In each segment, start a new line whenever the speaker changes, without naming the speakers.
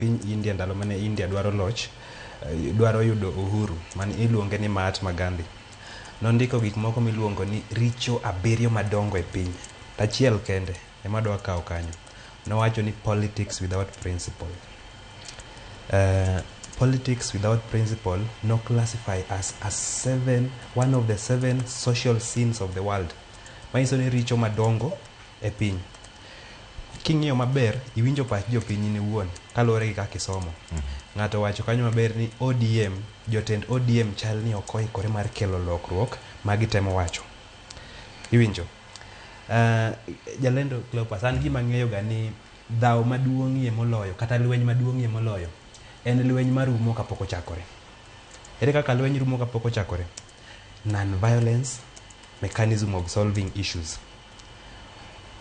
Piny India ndalo mane India dwaro loch, dwaro yudo uhuru, mane iluonge ni Mahatma Gandhi. Nondiko gik moko miluongo ni richo abiriyo madongo e piny. To achiel kende ema adwa kawo kanyo. Nowacho ni politics without principle. Politics without principle no classify as a seven, one of the seven social sins of the world. Manyiso ni richo madongo e piny. King'iyo maber, iwinjo pach jopiny in iwuon kaluwore gi kaka isomo. Ng'ato owacho kanyo maber ni ODM, jotend ODM chal ni ok oikore mar kelo lokruok ma gitemo wacho. Iwinjo? Jalendo Cleopas, an gima ang'eyo ga ni dhawo maduong'ie moloyo kata lweny maduong'ie moloyo en lweny marumo kapok ochakore. Ere kaka lweny rumo kapok ochakore? Non-violence mechanism of solving issues.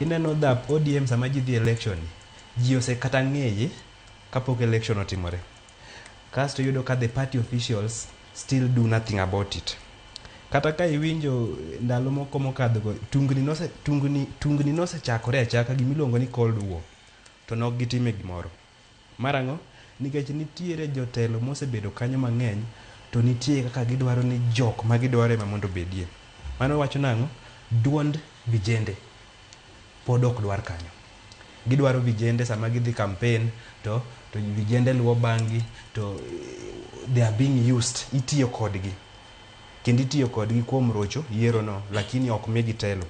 Ineno dhap ODM sama ji dhi election ni, ji ose kata ng'eye kapok election otimore. Kasto iyudo ka the party officials still do nothing about it. Kata ka iwinjo ndalo moko mokadho go, tungni nose, tungni, tungni nosechakore achaka gimiluongo ni cold war to nok gitime gimoro. Mar ang'o? Nikech nitiere jotelo mosebedo kanyo mang'eny to nitie kaka gidwaro ni jok ma gidwaro ema mondo obedie. Mano wacho nang'o? Duond vijende pod ok dwar kanyo. Gidwaro vijende sama gidhi campaign to vijende luwo bang' gi to they are being used, itiyo kodgi. Kendo itiyo kodgi kuom rocho yiero no, lakini ok migi telo.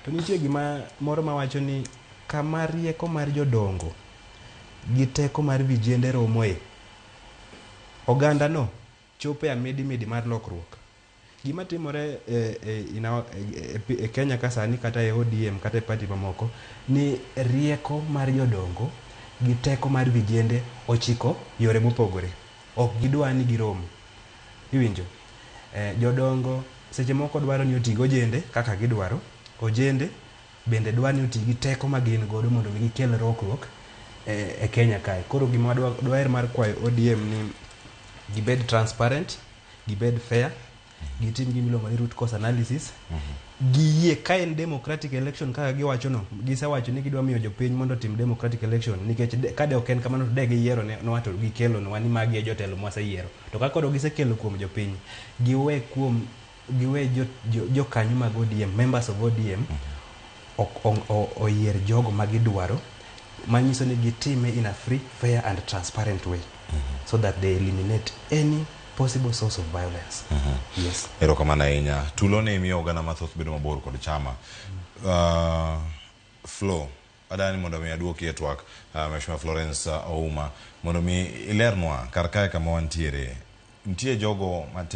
To nitie gima moro mawacho ni kama rieko mar jodongo gi teko mar vijende romoe, oganda no chopo e amidimidi mar lokruok. Gima timore e Kenya ka sani kata e ODM kata e party mamoko ni rieko mar jodongo gi teko mar vijende ochiko yore mopogore. Ok gidwa ni girom. Iwinjo? Jodongo seche moko dwaro ni oti gi ojende kaka gidwaro. Ojende bende dwa ni oti gi teko ma gin godo mondo mi gikel lokruok e Kenya kae. Koro gima dwaher mar kwayo ODM ni gibed transparent, gibed fair, gitim gima iluongo ni root cause analysis. Giyie ka en democratic election kaka giwacho no, gisewacho ni gidwa miyo jopiny mondo otim democratic election nikech ka de ok en kamano to de giyiero nwa to gikelonwa ni magi e jotelo mwaseyiero. To ka koro gisekelo kuom jopiny, giwe kuom giwe jokanyo mag ODM, members of ODM oyier jogo ma gidwaro, manyiso ni gitime in a free, fair and transparent way so that they eliminate any possible source of violence. Yes.
Erokamano ahinya. Tulo ni miyo oganda mathoth bedo mabor kod chama. Flo, adani mondo mi aduoki e twak, Mheshimiwa Florence Ouma, mondo mi ilernwa kar kae kama wantiere. Nitie jogo matindo